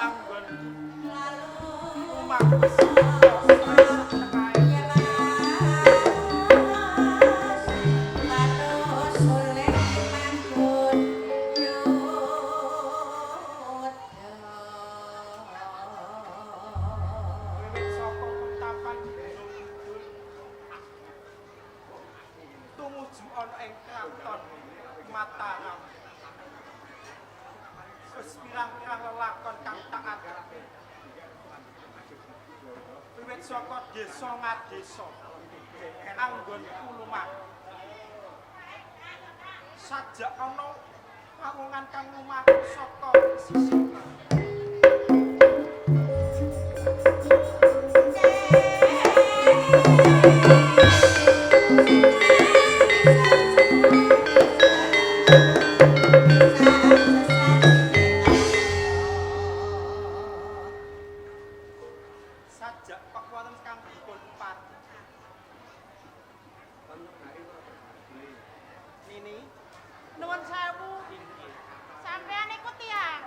Anggon lumaku saka Wiwit saka petapan Gunung Kidul tumuju ana ing kraton Mataram. Wis pirang-pirang lelakon kang tak adepi. Wiwit saka desa ngadesa anggonku lumaku. Sajak ana pawongan kang lumaku saka sisih. Sajak kok wonten kang dipun pati. Nini, Nuwun sewu. inggih. Sampeyan niku tiyang.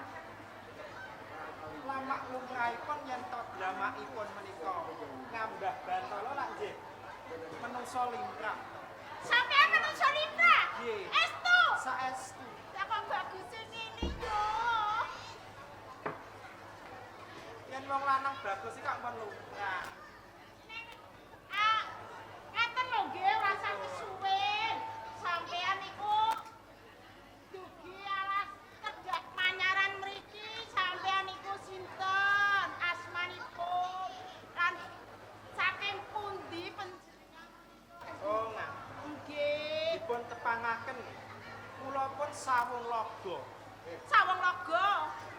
Lamak lumrahipun yen to dramakipun menika ngambah bantala lak nggih menungso limrah. Sampeyan menungso limrah. Nggih. Estu. Saestu. Lah kok baguse ngene yo. Yen wong lanang bagus iki kok pun lumrah. Ah, ngeten lho nggih, ora usah kesuwen. Sampeyan niku dugi alas cedhak Manyaran mriki, sampeyan niku sinten asmanipun lan saking pundi panjenengan? Oh, ngaten. Nggih. Dipun tepangaken kula pun Sawung Laga. Sawung Laga.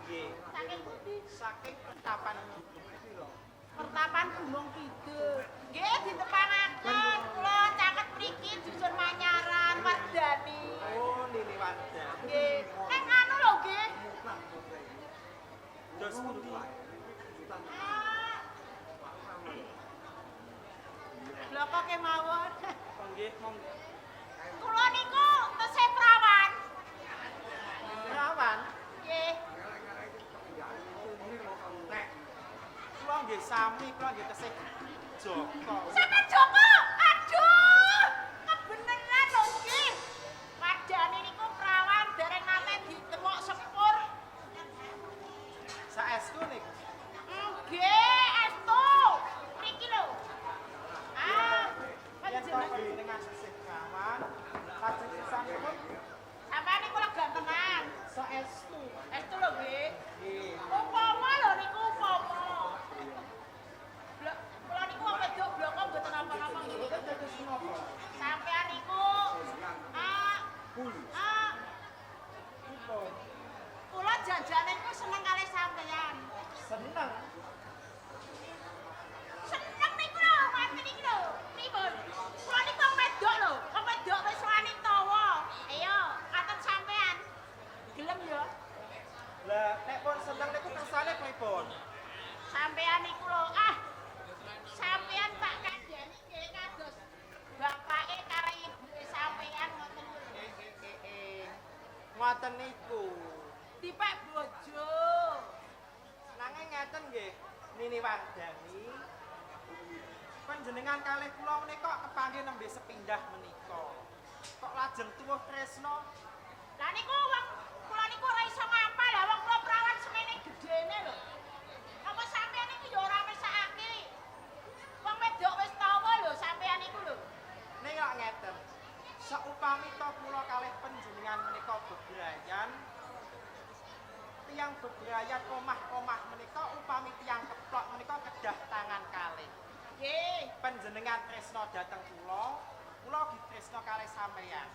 Nggih. Saking pundi? Saking petapan Gunung Kidul. Pertapan Gunung Kidul. Nggih, ditepangaken kula caket mriki dusun Manyaran Wardani. Oh, Nini Wardani. Nggih. Ning anu lho nggih. Dos pundi? Ah. Bloko kemawon. Nggih, monggo. Kula niku tesih prawan. Prawan. Nggih. Kula nggih sami, kula nggih tesih Joko. Sampeyan Joko. Aduh. Kebeneran lho nggih. Wardani niku prawan dereng nate ditemok sepur. Saestu niku. Nggih, estu. Mriki lho. Ah, Yen to panjenengan panjenengan tesih prawan, lajeng sisanipun sampeyan niku lho gantengan. Saestu. Estu lho nggih. Nggih. Upama lho niku upama. Blok kula niku wong wedok bloko mboten napa-napa nggih. Boten dados menapa? Sampeyan niku ah ah Pripun? kula janjane niku seneng kalih sampeyan. Seneng. Seneng niku lho, mati niku lho. Pripun? Kula niku wong wedok lho, wong wedok wis wani tawa. Ayo, katon sampeyan. Gelem ya? Lah, nek pun seneng niku kersane pripun? Sampeyan niku lho, ah. Sampeyan tak kandhani nggih kados bapake karo ibuke sampeyan ngoten lho. Ngoten niku. Dipek bojo. Nanging ngeten nggih, Nini Wardani. Panjenengan kalih kula menika kepanggih nembe sepindah menika. Kok lajeng tuwuh tresna? Lah niku wong kula niku ora iso ngapal lah wong kula prawan semene gedene lho. Apa sampeyan niku ya ora mesakake. Wong wedok wis tawa lho sampeyan niku lho. Ning kok ngeten. Saupami to kula kalih panjenengan menika bebrayan, tiyang bebrayan omah-omah menika upami tiyang keplok menika kedah tangan kalih. Nggih. Panjenengan tresna dhateng kula, kula ugi tresna kalih sampeyan.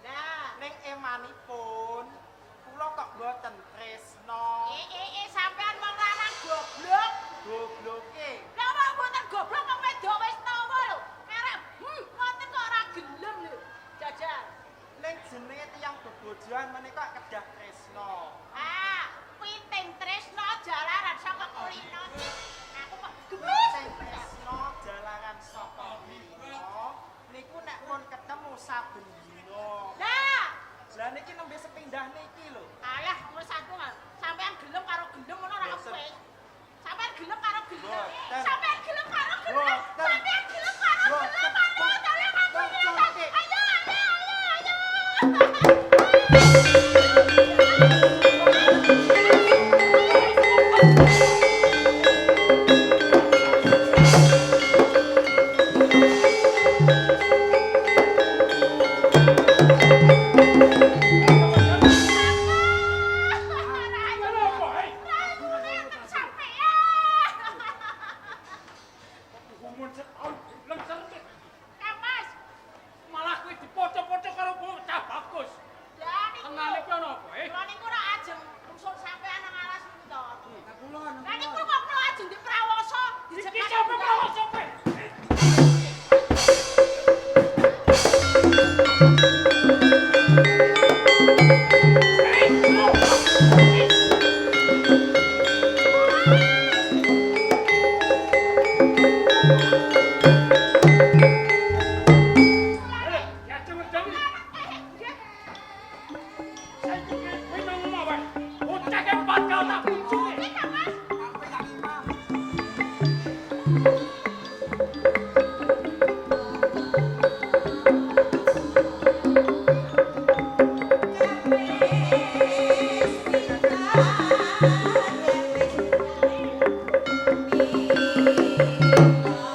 Lah, Ning emanipun kula kok mboten tresna. Eh, sampean wong lanang goblok. Gobloke. Lah wong mboten goblok wong wedok wis tawa lho. Merek ngoten kok ora gelem lho. Jajal. Ning jenenge tiyang bebojoan menika kedah tresna. Ah, witing tresna jalaran saka Boten. Sampeyan gelem karo gelem. Boten. Sampeyan gelem karo gelem. Boten. Ayo, tolong aku Boten. Ayo, ayo, ayo, ayo.